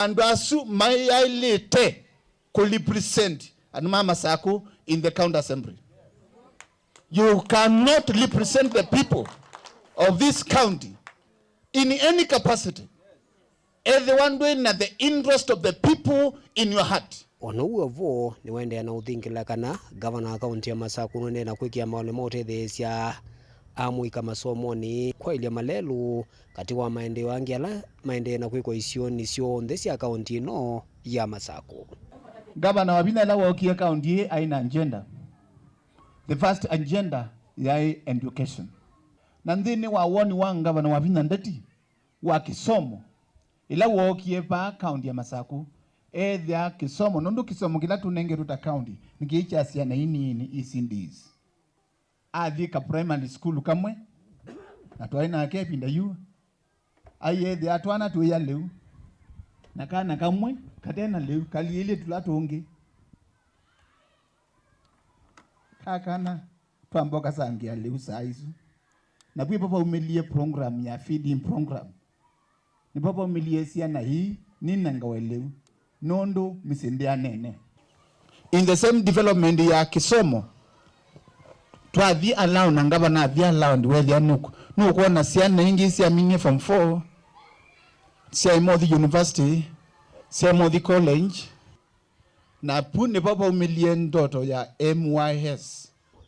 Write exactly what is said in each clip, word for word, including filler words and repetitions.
Andũ asu mayaĩlĩte kũ represent andũ ma Masaku in the county assembly. You cannot represent the people of this county in any capacity ethĩwa ndwĩ na the interest of the people in your heart. O na ũu wĩ o vo, nĩwaendeea na ũthingĩla kana ngavana wa kaunti ya Masaku nũendee na kwĩkĩa maũndũ ma ũtetheesya amũika masomonĩ, kwaĩlya malelũ katĩ wa maendeeo angĩ ala maendee na kwĩkwa isionĩ syonthe sya kaunti ĩno ya Masaku. Ngavana wa vinya ĩla wookie kaunti ĩĩ aĩ na agenda. The first agenda yaĩ education. Na nthĩnĩ wa woni wa ngavana wa vinya Ndeti wa kĩsomo, ĩla wookie vaa kaunti ya Masaku, eethĩa kĩsomo, nũndũ kĩsomo kĩla tũnengetwe ta kaunti nĩ kĩĩ kya syana inini, E C Ds. Athi ka primary school kamwe, na twaĩ nake ĩvinda yu, aiethĩa twana twĩya lĩu, na kana kamwe kate na lĩu kaliĩlye tũla tũngĩ. Ka kana twamba ũkasangĩa lĩu saa isu. Na vwĩ vavaumĩlie program ya feeding program. Nĩvo vaumĩlie syana ii ninengawe lĩu, nũndũ mĩsyĩ ndĩanene. In the same development ya kĩsomo, twathi around na ngavana athi around, wethĩa nũk-, nũkwona syana ingĩ syaminie form four, syaimothi university, syaimothi college, na pu nĩvo vaumĩlie ndoto ya M Y S.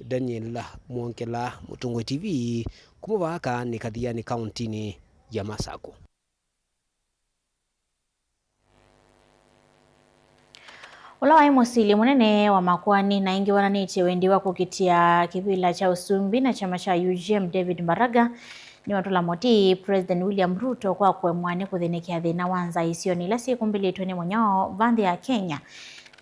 Daniel Mwongela, Mũtũngũi T V, kuma vaa Kaanĩ Kathiani, kauntinĩ ya Masaku. Ũla waĩ mũsili mũnene wa makoani na ĩngĩ wonanĩtye wendi wa kũkitĩa kĩvĩla kya ũsumbĩ na kyama kya U G M, David Maraga, nĩwatũla mũtĩ President William Ruto kwa kũemwa nĩ kũthĩnĩkĩa thĩna wa nzaa isionĩ ila syĩkumbĩlĩtwe nĩ mũnyao va nthĩ ya Kenya.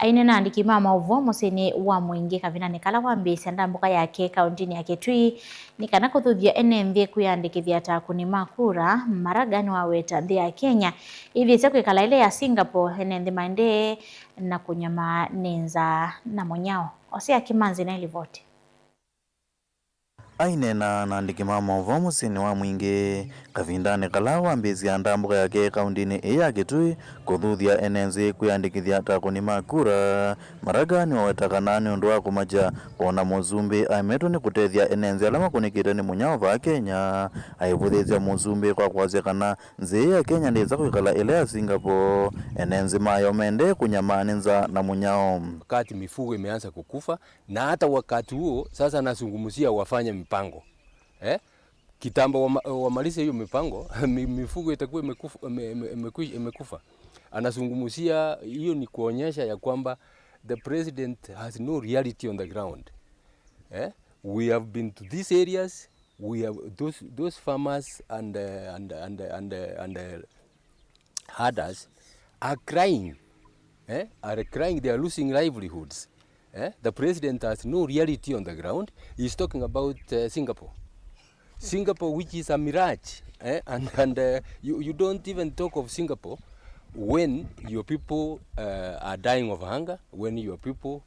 Aineena na andĩki ma maũvoo mũsyĩnĩ wa Mwingĩ kavindanĩ kala wambĩĩsya ndambũka yake kaũntĩnĩ ya Kitui nĩ kana kũthuthya ene nthĩ kwĩyandĩkĩthya ta akũni ma kura, Maraga nĩwaweta nthĩ ya Kenya ĩthyĩsya kwĩkala ĩla ya Singapore, ene nthĩ maendee na kũnyamaa nĩ nzaa na mũnyao. Osea Kimanzi na ĩlivoti. Aineena na andĩki ma maũvoo mũsyĩnĩ wa Mwingĩ kavindanĩ kala wambĩĩsya ndambũka yake kaũntĩnĩ ĩĩ ya Kitui kũthuthya ene nthĩ kwĩyandĩkĩthya ta akũni ma kura, Maraga nĩwaweta kana nĩ ũndũ wa kũmakya kwona mũsumbĩ aemetwe nĩ kũtethya ene nthĩ ala makũnĩkĩte nĩ mũnyao vaa Kenya, aivũthĩĩsya mũsumbĩ kwa kwasya kana nthĩ ĩĩ ya Kenya ndĩsa kwĩkala ĩla ya Singapore, ene nthĩ mayo mendee kũnyamaa nĩ nzaa na mũnyao. Wakati mifugo imeanza kukufa, na hata wakati huo sasa anazungumzia wafanye mipango. Eh? Kitambo wama-, wamalize hiyo mipango, mi-, mifugo itakuwa imekufa, ime-, ime-, imeku-, imekufa. Anazungumzia, hiyo ni kuonyesha ya kwamba the president has no reality on the ground. Eh? We have been to these areas, we have, those, those farmers and, uh, and, and, and, uh, and, uh, herders are crying, eh, are crying, they are losing livelihoods. Eh? The president has no reality on the ground. He's talking about, uh, Singapore. Singapore, which is a mirage, eh? And, and, uh, you, you don't even talk of Singapore when your people, uh, are dying of hunger, when your people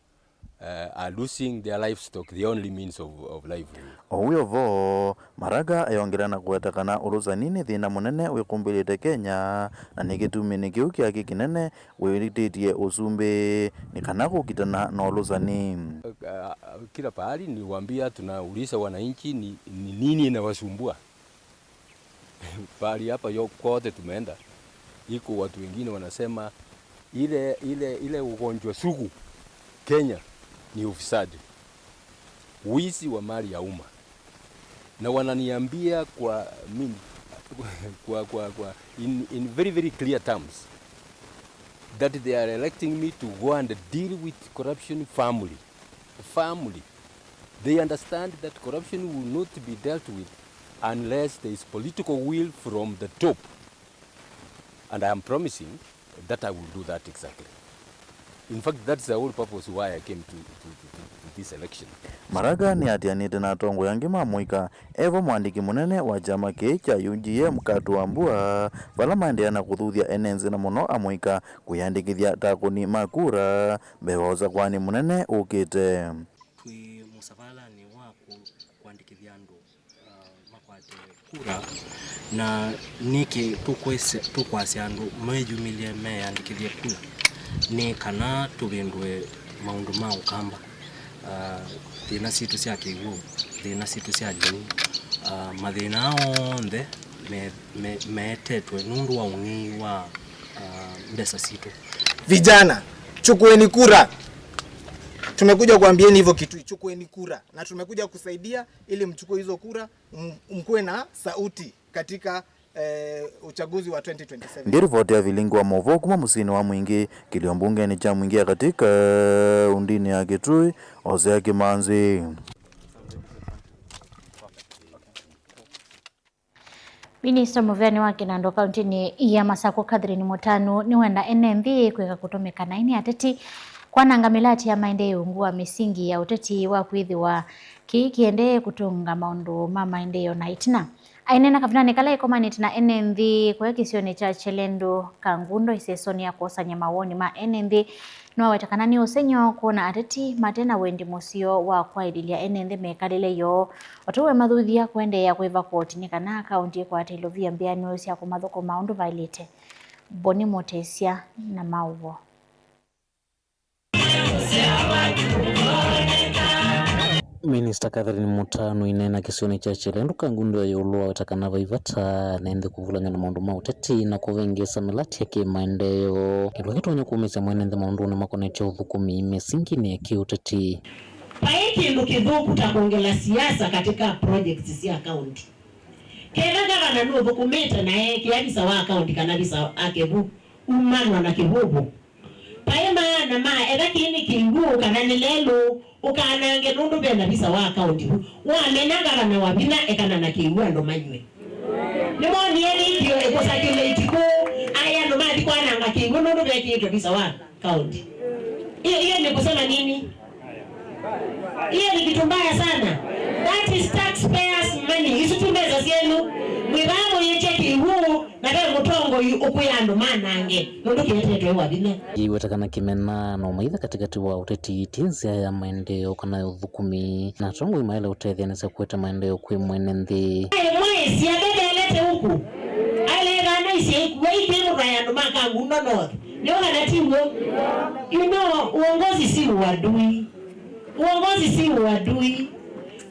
uh, are losing their livestock, the only means of, of livelihood. O wĩ o vo, Maraga ayongela na kũweta kana ũlũsani nĩ thĩna mũnene wĩkumbĩlĩte Kenya, na nĩ kĩtumĩnĩ kĩu kĩake kĩnene wĩtĩtye ũsumbĩ nĩ kana kũkitana na ũlũsani. Uh, kila pahali niwaambia, tunauliza wananchi ni, ni nini inawasumbua. Pahali hapa yo-, kote tumeenda, iko watu wengine wanasema ile, ile, ile ugonjwa sugu Kenya ni ufisadi, wizi wa mali ya umma. Na wananiambia kwa, I mean, kwa, kwa, kwa, in, in very, very clear terms that they are electing me to go and deal with corruption firmly. Firmly. They understand that corruption will not be dealt with unless there is political will from the top. And I am promising that I will do that exactly. In fact, that's the whole purpose why I came to, to, to, to, to this election. Maraga nĩatianĩte na atongoi angĩ ma mũika, evo mwandĩki mũnene wa kyama kĩĩ kya U G M, Katu Wambua, vala maendeea na kũthuthya ene nzĩ na mũno amũika kwĩyandĩkĩthya ta akũni ma kura mbee wa ũsakũani mũnene ũkĩte. Twĩ mũsavalanĩ wa kũ-, kũandĩkĩthya andũ, uh, makwate Kura, na nĩkĩ tũkwĩsĩ-, tũkwasya andũ meyumĩlye meyandĩkĩthye kura? Nĩ kana tũvĩndũe maũndũ ma Ũkamba, ah, thĩna sitũ sya kĩw'ũ, thĩna sitũ sya lĩu, ah, mathĩna aa onthe me-, me-, meetetwe nũndũ wa ũng'ei wa, ah, mbesa sitũ. Vijana, chukueni kura. Tumekuja kuambieni hivyo Kitui, chukueni kura. Na tumekuja kusaidia ili mchukue hizo kura, m-, mkuwe na sauti katika, eh, uchaguzi wa twenty twenty-seven. Nĩ ripoti ya Vilingi wa Mauvoo kuma mũsyĩnĩ wa Mwingĩ, kĩlio mbungenĩ kya Mwingĩ ya Katĩ, kaũndĩnĩ ya Kitui, Hosea Kimanzi. Minista mũveani wa kĩnandũ kaũntĩnĩ ya Masakũ, Catherine Mũtanu, nĩwenda ene nthĩ kwĩka kũtũmĩka naĩ nĩ ateti kwananga mĩlatĩ ya maendeeo ungu wa mĩsingi ya ũteti wa kwĩthĩwa kĩĩ kĩendee kũtũnga maũndũ ma maendeeo na ĩtina. Aineena kavindanĩ kala ĩkomanĩte na ene nthĩ kũya kĩsionĩ kya Chelendo Kangundo ĩsesonĩ ya kwosany'a mawoni ma ene nthĩ, nĩwaweta kana nĩ ũsengy'o kwona ateti mate na wendi mũseo wa kwaĩlĩlya ene nthĩ mĩkalĩle yoo, o ta ũu emathuthya kũendeea kwĩva koti nĩ kana kaũntĩ ĩkwate ilovia mbĩanĩo sya kũmathũkũma ũndũ vaĩlĩte. Boni Mũtĩsya na maũvoo. Minista Catherine Mũtanu aineena kĩsionĩ kya Chelendo Kangundo ya ĩũlũ waweta kana vai vata ene nthĩ kũvulany'a na maũndũ ma ũteti na kũvĩngĩĩsa mĩlatĩ ya kĩmaendeeo, kĩndũ kĩtonya kũmĩsya mwene nthĩ maũndũnĩ makonetye ũthũkũmi mĩsinginĩ ya kĩũteti. Vai kĩndũ kĩthũku ta kwongela siasa katika projects sya kaunti. Ketha ngavana nũthũkũmĩte na eekĩa visa wa kaunti kana visa wa kĩw'ũ, umanwa na kĩw'ũ. Vai maana ma etha kĩĩ nĩ kĩw'ũ kana nĩ lelũ, ũkanange nũndũ ve na visa wa kaunti vu. Wamena ngavana wa vinya ekana na kĩw'ũ andũ manywe. Nĩmonie video ĩkũsakĩlĩti kũu, aĩ andũ mathi kwananga kĩw'ũ nũndũ vekĩĩtwe visa wa kaunti. Hiyo, hiyo ni kusema nini? Hiyo ni kitu mbaya sana. That is taxpayers money. Isu ti mbesa syenu. Mwĩvaa mũyĩtye kĩw'ũ na ve mũtongoi ũkwĩa andũ manange nũndũ kĩetetwe wa vinya. Iweta kana kĩmena na ũmaitha katĩkatĩ wa ũteti ti nzĩa ya maendeeo kana ya ũthũkũmi, na atongoi maĩle ũtetheanĩsya kũete maendeeo kwĩ mwene nthĩ. Aĩ mwaĩsya ndetheelete ũku. Aĩle ĩthana isya ikuwa ikĩ mũtwae andũ ma Kangundo North. Nĩo kana ti w'o? You know, uongozi si uadui. Uongozi si uadui.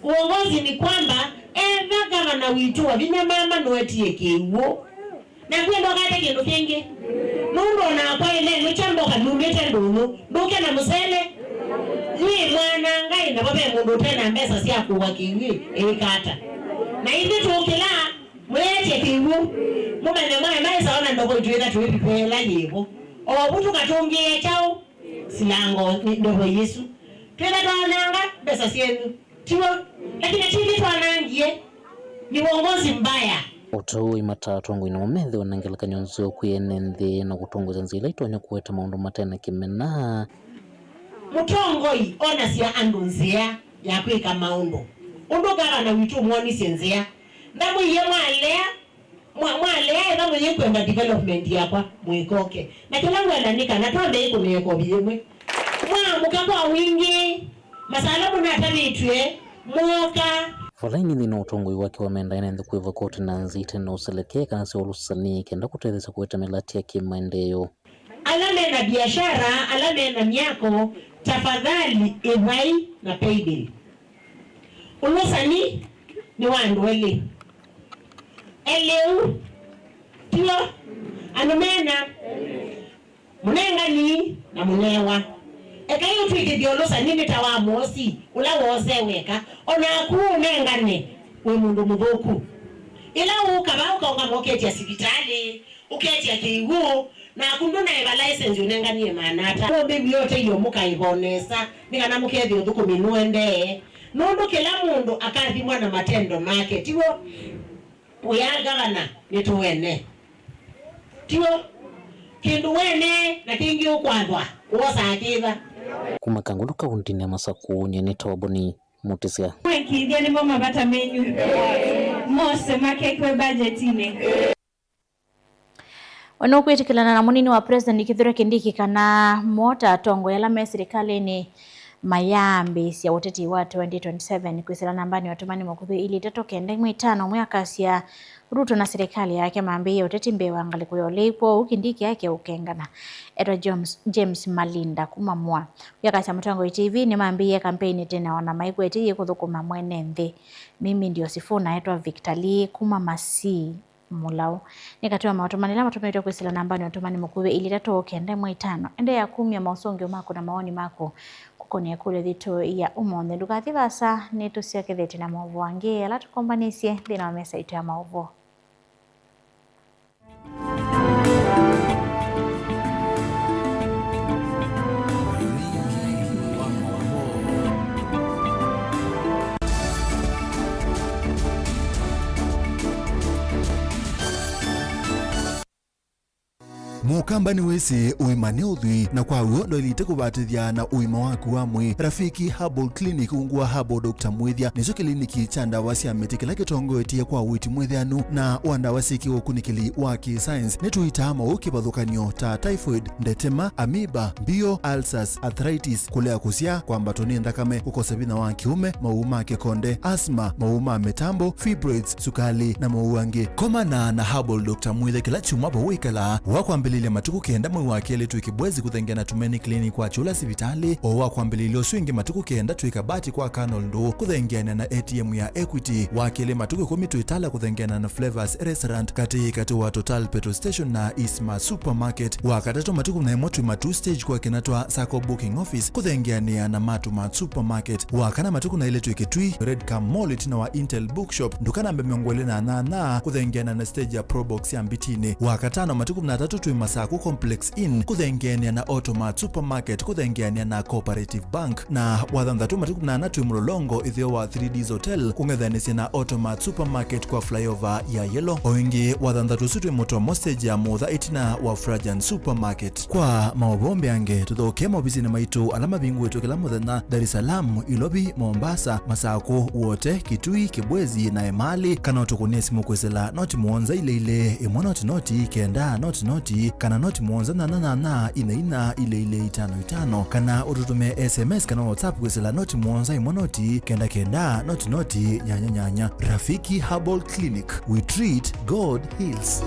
Uongozi ni kwamba etha gavana witũ wa vinya mama nũetie kĩw'ũ. Na kwenda ũkate kĩndũ kĩngĩ. Nũndũ onakwa ĩlelũ kya mboka numĩte ndũnyũ. Ndũke na mũsele. Nĩ mwana Ngai navo ve mũndũ ũte na mbesa sya kũwa kĩw'ũ ĩkata. Na ithyĩ tũkĩla Mwĩetye kĩw'ũ, mũmanye mwaĩ maĩsa ona ndovo itwĩtha twĩvipela yĩvo. O vu tũkatũngĩĩa kyaũ? Silango nĩ ndovo Yesũ. Twĩtha twananga mbesa syenyu. Tiw'o? Lakini ti ithyĩ twanangie. Ni uongozi mbaya. O ta ũu aimata atongoi namo methĩwe na ngelekany'o nzeo kwĩ ene nthĩ na kũtongoesya nzĩa ila itonya kũete maũndũ mate na kĩmena. Mũtongoi onasya andũ nzĩa ya kwĩka maũndũ. Ũndũ gavana witũ ũmwonisye nzĩa. Ndamwĩie mwalea, mwa-, mwalea ethwa mũyĩkwenda development yakwa, mwĩkoke. Na kĩla ngwenda nĩ kana twambe ĩkũnĩa ĩkovi yĩmwe. Mwaamũka kwa wingĩ, masala mũnatavĩtw'e, mwoka. Vala ĩngĩ nthĩnĩ wa ũtongoi wake wamenda ene nthĩ kwĩva koti na nzĩa ite na ũselekee kana sya ũlũsani kenda kũtetheesya kũete mĩlatĩ ya kĩmaendeeo. Ala me na biashara, ala me na myako, tafadhali ĩvai na paybill. Ũlũsani nĩ wa andũ elĩ. Elĩ ũu, tiw'o? Andũ mena mũnengani na mũnewa. Ekai ũtw'ĩkĩthye ũlũsani nĩ ta wa mũosi ũla woosee weka. O naku ũnengane wĩ mũndũ mũthũku. Ĩla ũũka vaa ũkaũngama ũketya sivitalĩ, ũketya kĩw'ũ, naku ndũnaĩva laĩsenzi ũnenganie maana ata? Ũmbĩwie ũtethyo mũkaĩva o nesa, nĩ kana mũkethĩa ũthũkũmi nũendee. Nũndũ kĩla mũndũ akathimwa na matendo make, tiw'o? Wĩa ngavana nĩ tũwene. Tiw'o? Kĩndũ wene na kĩngĩ ũkwathwa, wosaa kĩva? Kuma Kangulu, kauntinĩ ya Masakũ, nyie nĩ Toboni Mũtĩsya. Mwekĩthya nĩmo mavata menyu mose makekwe mbajetinĩ. We nũkwĩtĩkĩlana na mũnini wa President Kithure Kindiki kana mo ta atongoi ala me silikalĩnĩ mayaambĩĩsya ũteti wa twenty twenty-seven kwĩsĩla nambanĩ ya ũtũmani mũkuvĩ ilĩ itatũ kenda ĩmwe itano, ũmwe akasya Ruto na silikalĩ yake mambĩĩe ũteti mbee wa ngalĩko ya ũlei, kwoou Kindiki ake ũkengana. Etwa James, James Malinda kuma Mwa. Ũyakasya Mũtongoi T V nĩmambĩĩe kampeini tene ona maikwetye yĩkũthũkũma mwene nthĩ. Mimi ndio Sifuna, etwa Victor Lee kuma Masii. Mũlaũ. Nĩ katĩ wa maũtũmani ala matũmĩtwe kwĩsĩla nambanĩ ya ũtũmani mũkuvĩ ilĩ itatũ kenda ĩmwe itano. Endeea kumya maũsũngĩo maku na mawoni maku kũkonĩa ĩkũlyo yitũ ya ũmũnthĩ. Ndũkathi vaasa, nĩtũsyokethetye na maũvoo angĩ ala tũkombanĩsye nthĩnĩ wa mesa yitũ ya maũvoo. Mũkamba nĩwĩsĩ ũima nĩ ũthwii, na kwa w'o ndwaĩlĩte kũvatĩthya na ũima waku wa mwĩĩ. Rafiki Herbal Clinic, ungu wa Herbal Doctor Mwĩthya, nĩkyo kĩliniki kya ndawa sya mĩtĩ kĩla kĩtongoetye kwa ũiiti mwĩthĩanu na wa ndawa syĩ kĩũkunĩkĩli wa kĩ-science. Nĩtũitaa maũũ kĩvathũkany'o ta typhoid, ndetema, amoeba, mbio, ulcers, arthritis, kũlea kũsyaa, kwambatwa nĩ nthakame, kũkosa vinya wa kĩũme, maũũ ma kĩkonde, asthma, maũũ ma mĩtambo, fibroids, sukali, na maũũ angĩ. Komana na Herbal Doctor Mwĩthya kĩla kyumwa vau wĩkalaa. Wa kwambĩlĩlya matukũ kenda mwei wa kelĩ twĩ Kĩbwezi kũthengeana na Tumaini Clinic wa Kyũla sivitalĩ. O wa kwambĩlĩlya ũsu ĩngĩ matukũ kenda twĩ Kabati kwa Colonel Ndũũ kũthengeana na A T M ya Equity. Wa kelĩ matukũ ĩkũmi twĩ Tala kũthengeana na Flavors Restaurant katĩ katĩ wa Total Petrol Station na Isma Supermarket. Wa katatũ matukũ na ĩmwe twĩ Matuu Stage kwa Kĩnatwa Sacco Booking Office kũthengeanĩa na Matu Mart Supermarket. Wa kana matukũ na ĩlĩ twĩ Kĩtui, Red Cam Mall ĩtina wa Intel Bookshop, nduka namba mĩongo ĩlĩ na nyanya kũthengeanĩa na stage ya Probox ya Mbitinĩ. Wa katano matukũ na atatũ twĩ Masaku Complex Inn kũthengeanĩa na Automart Supermarket kũthengeanĩa na Cooperative Bank. Na wa thanthatũ matukũ na ana twĩ Mlolongo ĩtheo wa Three Ds Hotel kũng'ethanĩsya na Automart Supermarket kwa flyover ya Yellow. O ĩngĩ wa thanthatũ ũsu twĩ Mũtomo stage ya Mũtha ĩtina wa Frajan Supermarket. Kwa maũvoo mbeange, tũthokee maovisinĩ maitũ ala mavingũĩtwe kĩla mũthenya, Dar es Salaam, Ilovi, Mombasa, Masakũ, Wote, Kitui, Kibwezi, na Emali, kana ũtũkũnĩe simũ kwĩsĩla noti mũonza ilĩ ilĩ, ĩmwe noti noti, kenda noti noti, kana noti mũonza nyanya nyanya, ina ina, ilĩ ilĩ itano itano, kana ũtũtũmĩe S M S kana WhatsApp kwĩsĩla noti mũonza ĩmwe noti, kenda kenda, noti noti, nyanya nyanya. Rafiki Herbal Clinic, we treat, God heals.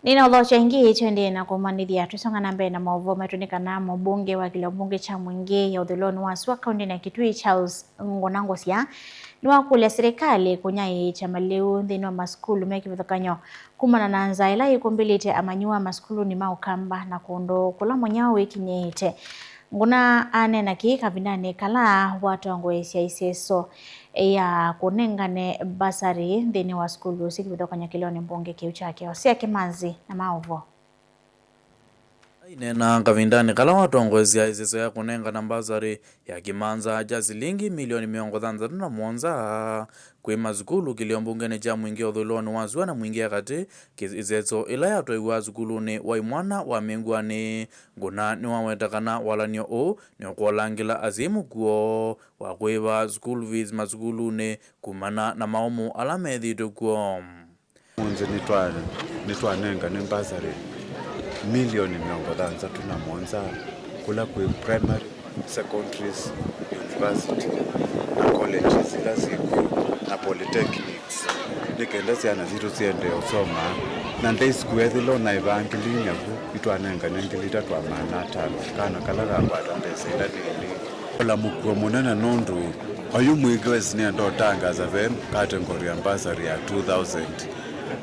Nĩnaũthokya ĩngĩ, twendee na kũmanyĩthya. Twĩsonga na mbee na maũvoo maitũ, nĩ kana mũmbunge wa kĩlio mbunge kya mũingĩ ya ũthũĩlonĩ wa sua kaũntĩnĩ ya Kitui, Charles Ngũna Ngũsya, nĩwakũlya silikalĩ kũnyaĩĩkya malĩu nthĩnĩ wa masukulu me kĩvathũkany'o kumana na nzaa ĩla yĩkũmbĩlĩte amanyĩw'a masukulunĩ ma Ũkamba na kũndũ kũla mũnyao wĩkinyĩĩte. Ngũna aneena kĩĩ kavindanĩ kala watongoesya ĩseso ya kũnengane mbasarĩ nthĩnĩ wa sukulu ũsu kĩvathũkany'o kĩlĩonĩ mbunge kĩu kyake. Hosea Kĩmanzi na maũvoo. Aineena kavindanĩ kala watongoesya ĩseso ya kũnengana mbasarĩ ya kĩmanza kya silingi milioni mĩongo thanthatũ na mũonza kwĩ masukulu kĩlio mbungenĩ kya mũingĩ ũthũĩlonĩ wa sua na mũingĩ ya katĩ, kĩ-, ĩseso ĩla yatwaiwa sukulunĩ wa imwana wa Mĩngũanĩ. Ngũna nĩwaweta kana walany'o ũũ nĩũkolangĩla asyai mũkuo wa kũĩva school fees masukulunĩ kumana na maũmũ ala methĩĩtwe kw'o. Ũmũnthĩ nĩtwa-, nĩtwanengane mbasarĩ milioni mĩongo thanthatũ na mũonza kũla kwĩ primary, secondaries, university na colleges ila syĩ kw'o na polytechnics, nĩ kenda syana sitũ siendee ũsoma. Na day school ethĩla ũnaĩvaa ngili inya vu, nĩtwanengane ngili itatũ na maana atano kana kala kakwata mbesa ila nini. Ola mũkuo mũnene nũndũ oyu mwĩngĩ wesi nĩenda ũtangaza ve category ya mbasarĩ ya two thousand.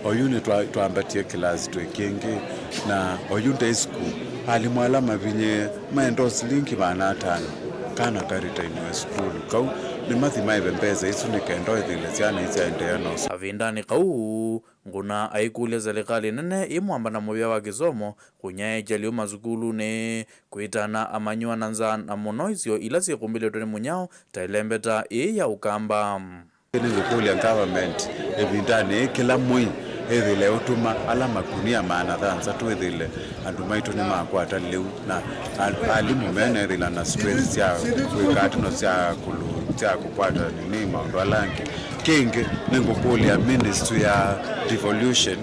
Oyu nĩ twa-, twambatie kĩlasi twĩ kĩngĩ, na oyu day school, alimũ ala mavinyĩe maenda o silingi maana atano, kana karitainĩwe sukulu. Kau nĩmathi maĩve mbesa isu nĩ kenda ethĩle syana isyaendeea na ũsoma. Kavindanĩ kau, Ngũna aikũlya silikalĩ nene ĩ mwamba na mũvĩa wa kĩsomo kũnyaĩĩkya lĩu masukulunĩ, kwĩtana amanyĩw'a na nzaa, na mũno isio ila syĩkũmbĩlĩtwe nĩ mũnyao ta ĩlembeta ĩĩ ya Ũkamba. Nĩngũkũlya government ĩvindanĩ yĩĩ kĩla mwei Ĩthĩle ũtuma ala makunia maana thanthatũ ĩthĩle andũ maitũ nĩmakwata lĩu, na a-, alimũ menethĩla na stress sya kwĩka atino sya kũlũ-, sya kũkwata nini maũndũ ala angĩ. Kĩngĩ, nĩngũkũlya Ministry ya Devolution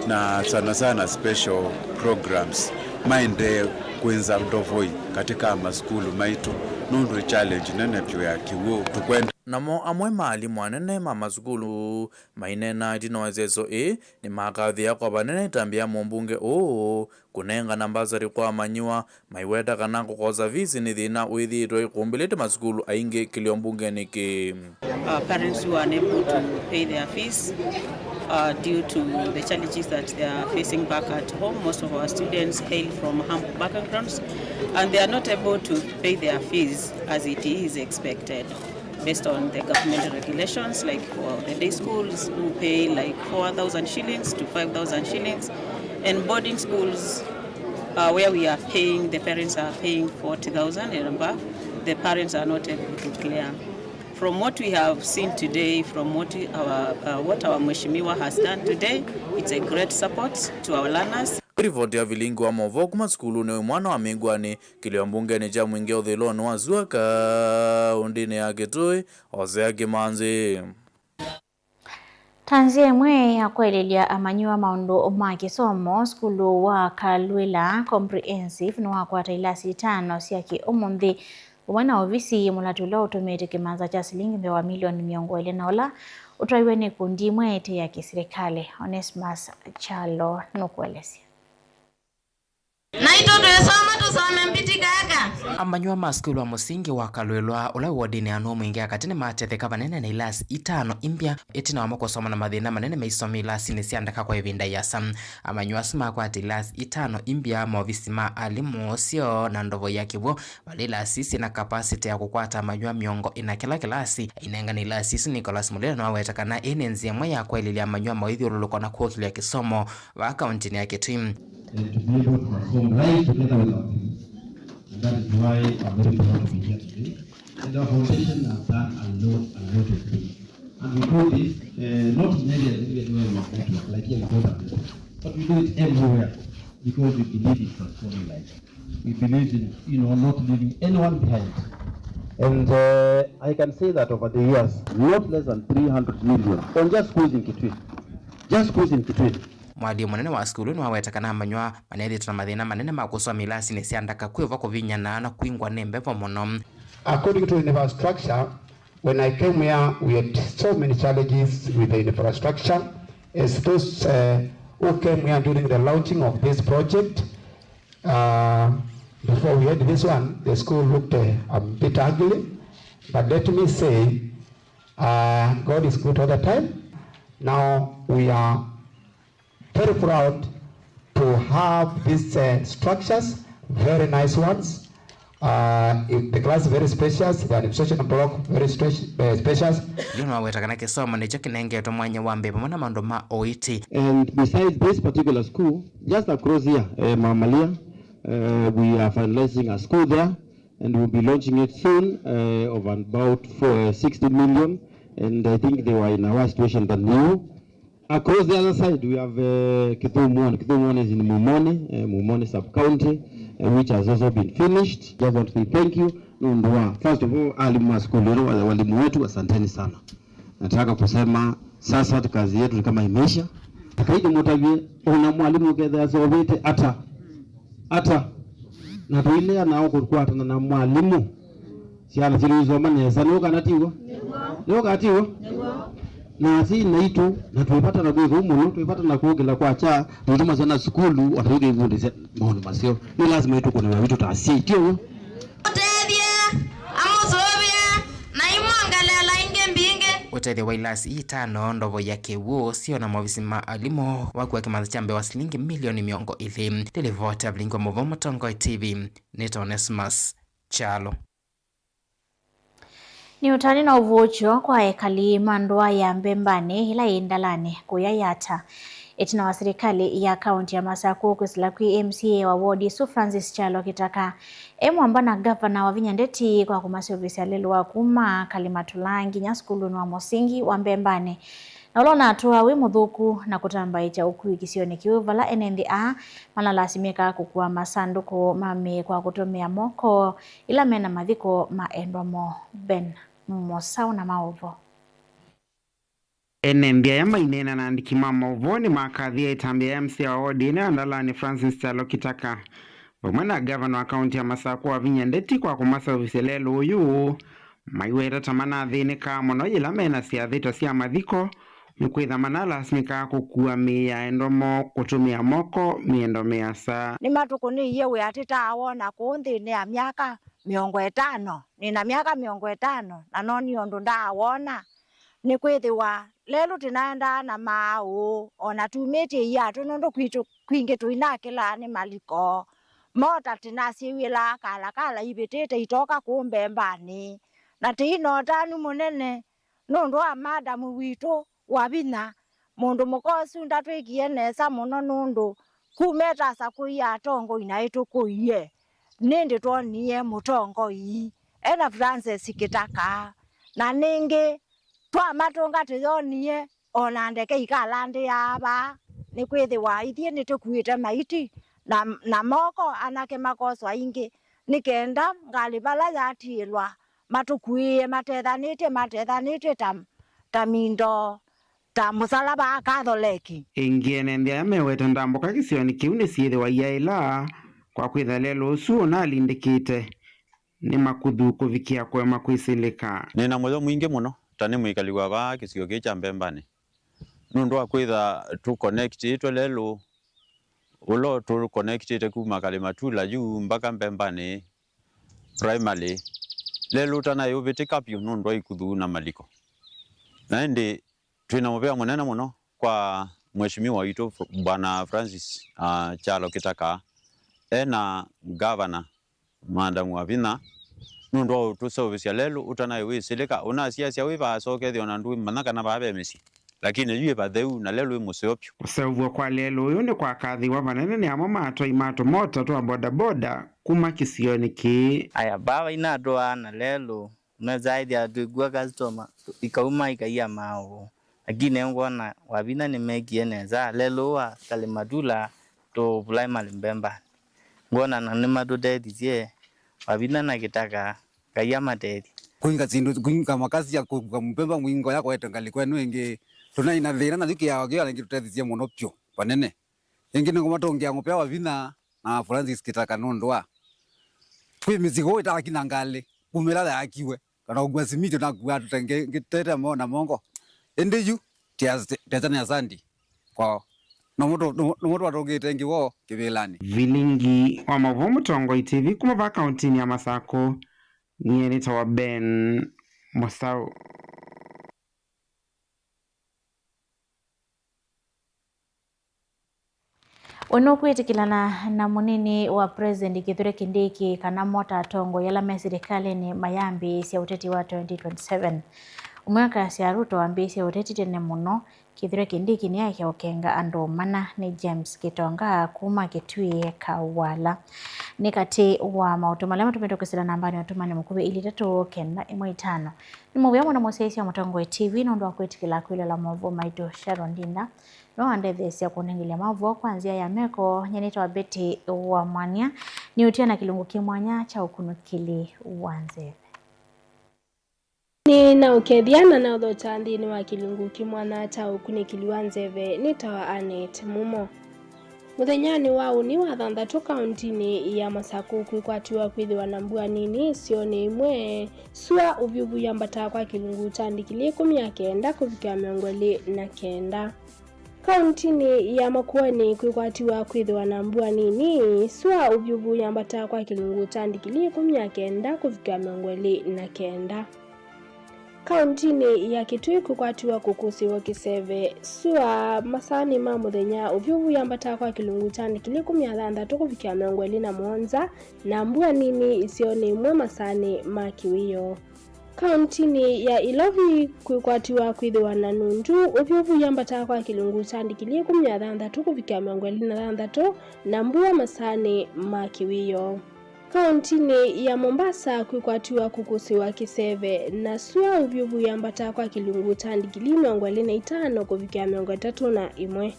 na sana sana special programs maendee kwĩnza ndovoi katika masukulu maitũ, nũndũ ĩ challenge nene vyũ ya kĩw'ũ. Tũkwenda. Namo amwe ma alimũ anene ma masukulu maineena ĩtina wa ĩseso ĩĩ nĩmakathĩĩa kwa vanene ĩtambya ya mũmbunge ũũ kũnengana mbasarĩ kwa amanyĩw'a, maiweta kana kũkosa fees nĩ thĩna wĩthĩĩtwe ĩkũmbĩlĩte masukulu aingĩ kĩlio mbungenĩ kĩĩ. Uh, parents who are unable to pay their fees, uh, due to the challenges that they are facing back at home. Most of our students hail from humble backgrounds, and they are not able to pay their fees as it is expected based on the government regulations, like for the day schools, who pay like four thousand shillings to five thousand shillings, and boarding schools, uh, where we are paying, the parents are paying forty thousand and above, the parents are not able to clear. From what we have seen today, from what we, our, uh, what our Mheshimiwa has done today, it's a great support to our learners. Ripoti ya vilingi wa maũvoo kuma sukulunĩ ũyũ mwana wa Mĩngwanĩ, kĩlio mbungenĩ kya Mwingĩ ũthĩlonĩ wa Sua kaũndĩnĩ ya Kitui, Hosea Kĩmanzi. Ta nzĩa ĩmwe ya kũeleelya amanyĩw'a maũndũ ma kĩsomo, sukulu wa Kalwĩla Comprehensive nĩwakwata ilasi itano sya kĩ-ũmũnthĩ, vamwe na ovisi yĩ mũlatĩ ũla ũtũmĩĩte kĩmanza kya silingi mbee wa milioni mĩongo ĩlĩ na ũla ũtwaiwe nĩ ikundi imwe ite ya kĩsilikalĩ. Onesmus Kyalo nũkũelesya. Naitũ twĩsoma tũsome mbitĩka aka. Amanyĩw'a ma sukulu wa mũsingi wa Kalwĩlwa, ũla wĩ wodinĩ ya Nũũ Mwingĩ ya katĩ, nĩmatetheka vanene na ilasi itano imbya, ĩtina wamo kũsoma na mathĩna manene me isomo ilasinĩ sya ndaka kwa ĩvinda ĩasa. Amanyĩw'a asu makwata ilasi itano imbya, maovisi ma alimũ, syoo, na ndovo ya kĩw'ũ, vala ilasi syĩ na capacity ya kũkwata amanyĩw'a mĩongo ĩna kĩla kĩlasi. Ainengane ilasi isu, Nicholas Mulila nĩwaweta kana ĩĩ nĩ nzĩa ĩmwe ya kũeleelya amanyĩw'a mawĩthyũlũlũko na kũkĩlya kĩsomo vaa kaũntĩnĩ ya Kitui. And to be able to perform life together with our people. And that is why I'm very proud to be here today. And our foundation has done a lot, a lot of things. And we do this, uh, not in areas even where we have network, like here we don't have network. But we do it everywhere because we believe in transforming life. We believe in, you know, not leaving anyone behind. And, uh, I can say that over the years, not less than three hundred million on just schools in Kitui. Just schools in Kitui. Mwathĩi mũnene wa sukulu nĩwaweta kana amanyĩw'a manethĩĩtwe na mathĩna manene ma kũsoma ilasinĩ sya ndaka, kwĩva kũvinyana na kwingwa nĩ mbevo mũno. According to infrastructure, when I came here, we had so many challenges with the infrastructure. As those, uh, who came here during the launching of this project, uh, before we had this one, the school looked, uh, a bit ugly. But let me say, uh, God is good all the time. Now we are very proud to have these, uh, structures, very nice ones. Uh, the class very spacious, the administration block very spaci-, uh, spacious. Yu nĩwaweta kana kĩsomo nĩkyo kĩnengetwe mwanya wa mbee vamwe na maũndũ ma ũiiti. And besides this particular school, just across here, uh, Mamalia, uh, we are finalizing a school there, and we'll be launching it soon, uh, of about for, uh, sixty million, and I think they were in a worse situation than you. Across the other side, we have, uh, Kithumu one. Kithumu one is in Mumoni, uh, Mumoni sub-county, uh, which has also been finished. Just want to say thank you. Nũndũ wa, first of all, alimu wa sukulu ĩno, wa-, walimu wetu, asanteni sana. Nataka kusema sasa kazi yetu ni kama imeisha. Takaidi mũtavye, ona mwalimu ũkethĩa asovete ata, ata. Na tũilea nao kũkwatana na mwalimu. Syana syitũ isoma nesa, nĩ ũkana tiw'o? Nĩ ũkana tiw'o? Na asyai naitũ, na twĩvatana kwĩka ũu mũno, twĩvatana kũkĩla kwakya, tũitũma syana sukulu, o na yu kĩivundĩsya maũndũ maseo. Nĩ lasima ĩtũkũne wĩa witũ ta asyai, ti ũw'o? Ũtethye, amũsũvĩe, na imwongeleela ingĩ mbingĩ. Ũtethyo wa ilasi itano, ndovo ya kĩw'ũ, syoo na maovisi ma alimũ, wakuwa kĩmanza kya mbee wa silingi milioni mĩongo ĩlĩ. Nĩ livoti ya vilingi wa maũvoo Mũtongoi T V, nĩ Onesmus Kyalo. Nĩ ũtani na ũvũũkyo kwa ekali ma ndũa ya Mbembanĩ ĩla yĩ Ndalanĩ kũya Yatta, ĩtina wa silikalĩ ya kaũntĩ ya Masakũ kwĩsĩla kwĩ M C A wa wodi ĩsu Francis Kyalo Kĩtaka e mwamba na ngavana wavinya ndeti kwa kũmaseũvĩsya lelũ wa kuma Kalimatũla nginya sukulunĩ wa mũsingi wa Mbembanĩ. Na ũla ũnatũaa wĩ mũthũku na kũtambaĩkya ũkui kĩsionĩ kĩu, vala ene nthĩ aa manalasimĩkaa kũkua masandũkũ ma mĩĩ kwa kũtũmĩa moko ĩla mena mathiko ma endwa moo. Ben Mũsaũ na maũvoo. Ene nthĩ aya maineena na andĩki ma maũvoo nĩmakathie ĩtambya ya M C A wa wodi ĩno ya Ndalani, Francis Kyalo Kitaka, vamwe na ngavana wa kaunti ya Masakũ, Wavinya Ndeti, kwa kũmaseũvĩsya lelũ ũyũ, maiweta ta manathĩnĩkaa mũno yĩla mena syathĩ ta sya mathiko, nĩkwĩtha manalasimĩkaa kũkua mĩĩ ya endwa moo kũtũmĩa moko mĩendo mĩasa. Nĩmatũkũnĩie wĩa tũtaawona kũu nthĩnĩ ya myaka mĩongo ĩtano. Nĩ na myaka mĩongo ĩtano, na nonie ũndũ ndaawona. Nĩkwĩthĩwa lelũ tũnaendaa na maaũ, o na tumĩtye iatũ, nũndũ kwitũ kwingĩ tũinakĩlaa nĩ maliko. Mota tũnasyĩw'ĩlaa kalakala ivĩtĩte itoka kũu mbembanĩ, na tũi na ũtanu mũnene nũndũ wa madamu witũ Wavinya. Mũndũ mũka ũsu ndatwĩkie nesa mũno nũndũ kuma ĩtasakũie atongoi na ĩtũkũie, nĩndĩ twonie mũtongoi ena Francis Kitaka, na nĩngĩ twamatũnga tũyonie o na ndeke ikalandĩaa vaa, nĩkwĩthĩwa ithyĩ nĩtũkuĩte maiti na, na moko, anake makoswa ingĩ, nĩ kenda ngalĩ vala yatiĩlwa matũkuĩe matethanĩtye, matethanĩtye ta, ta mindo, ta mũsalaba wa Katholeki. Ĩngĩ, ene nthĩ aya meweta ndambũka kĩsionĩ kĩu nĩsyĩthĩwa iaĩla kwa kwĩtha lelũ ũsu ũnalindĩkĩte nĩ makuthu kũvikĩa kũema kwĩsĩlĩka. Nĩ na mũyo mwingĩ mũno ta nĩ mwĩkali wa vaa kĩsio kĩĩ kya Mbembanĩ, nũndũ wa kwĩtha tũkonekitĩtwe lelũ ũla ũtũkonekitĩte kuma Kalimatula yu mbaka Mbembanĩ Primary. Lelũ ũtanaĩ ũvĩtĩka vyũ nũndũ wa ikuthu na maliko. Na ĩndĩ twĩ na mũvea mũnene mũno kwa Mheshimiwa witũ Bwana Francis, ah, Kyalo Kitaka, e na Ngavana Madam Wavinya, nũndũ wa ũtũseũvĩsya lelũ ũtanaĩ wĩsĩlĩka. Ũnasiasya wĩ vaa, sokethya ona ndũmanya kana vaa ve mĩsyĩ, lakini yu ĩ vatheu na lelũ ĩ mũseo vyũ. Kũseũvw'a kwa lelũ ũyũ nĩkwakathĩiwe vanene nĩ amwe ma atwai ma tũmota twa bodaboda kuma kĩsionĩ kĩĩ. Aya, vaa vainatũaa na lelũ, unaweza ĩthĩa twĩkua customer, ikauma ikaia maaũ. Lakini ngwona Wavinya nĩmekie nesa, lelũ wa Kalimatula to Primary Mbembanĩ. Ngwona na nĩmatũtethisye, Wavinya na Kitaka, Ngai amatethye. Kũinga syĩndũ, kũinga makasi ya kũka Mbemba mũingo ya kũete ngalĩ kwenu ĩngĩ. Tũnaĩ na thĩna na yu kĩao kĩu, na ĩngĩ tũtethisye mũno vyũ vanene. Ĩngĩ nĩngũmatũngĩa mũvea Wavinya na Francis Kitaka nũndũ wa kwĩ mĩsigo ĩtaaki na ngalĩ kuma ĩla yaakiwe, kana ũkua simiti ũnakua tũtenge ngĩtete mo na mongo. Ĩndĩ yu tiatanĩa sandi kwao, nũmũ twatũngĩte ĩngĩ woo kĩvĩlanĩ. Vilingi wa maũvoo Mũtongoi T V kuma vaa kauntinĩ ya Masakũ, nyie nĩtawa Ben Mũsaũ. We nũkwĩtĩkĩlana na mũnini wa President Kithure Kindiki kana mo ta atongoi ala me silikalĩnĩ mayambĩĩsya ũteti wa twenty twenty-seven? Ũmwe akasya Ruto ambĩĩsye ũteti tene mũno. Kithure Kindiki nĩaĩkya ũkenga andũ mana. Nĩ James Kitonga kuma Kitui Kawala. Nĩ katĩ wa maũtũ ala matũmĩtwe kwĩsĩla nambanĩ ya ũtũmani mũkuvĩ ilĩ itatũ kenda ĩmwe itano. Nĩ mũvea mũno mũsyaĩĩsya wa Mũtongoi T V nũndũ wa kwĩtĩkĩla kwĩloela maũvoo maitũ. Sharon Ndinda nĩwe wandetheesya kũnengelya maũvoo kwa nzĩa ya meko. Nyie nĩtawa Betty wa Mwania. Nĩũtia na kĩlungu kĩ mwanya kya ũkunĩkĩli wa nzeve. Nĩnaũkethya na naũthokya nthĩnĩ wa kĩlungu kĩ mwanya kya ũkunĩkĩli wa nzeve. Nĩtawa Annet Mumo. Mũthenyanĩ wa ũnĩ wa thanthatũ kaũntinĩ ya Masakũ kwĩkwatiwa kwĩthĩwa na mbua nini isionĩ imwe. Sua ũvyũvu yambataa kwa kĩlungu kya ndikilii ĩkũmi na kenda kũvikĩa mĩongo ĩlĩ na kenda. Kaũntinĩ ya Makueni kwĩkwatiwa kwĩthĩwa na mbua nini. Sua ũvyũvu yambataa kwa kĩlungu kya ndikilii ĩkũmi na kenda kũvikĩa mĩongo ĩlĩ na kenda. Kaũntinĩ ya Kitui kwĩkwatiwa kũkũsĩĩwa kĩseve. Sua masaanĩ ma mũthenya, ũvyũvu yambataa kwa kĩlungu kya ndikilii ĩkũmi na thanthatũ kũvikĩa mĩongo ĩlĩ na mũonza, na mbua nini isionĩ imwe masaanĩ ma kĩwĩoo. Kaũntinĩ ya Ilovi kwĩkwatiwa kwĩthĩwa na nundu, ũvyũvu yambataa kwa kĩlungu kya ndikilii ĩkũmi na thanthatũ kũvikĩa mĩongo ĩlĩ na thanthatũ, na mbua masaanĩ ma kĩwĩoo. Kaũntinĩ ya Mombasa kwĩkwatiwa kũkũsĩwa kĩseve na sua ũvyũvu yambata kwa kĩlungu kya ndigilii mĩongo ĩlĩ na itano kũvikĩa mĩongo ĩtatũ na ĩmwe.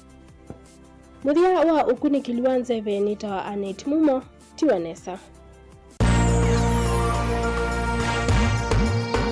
Mũthya wa ũkunĩkĩli wa nzeve nĩtawa Anet Mumo, tiwa nesa.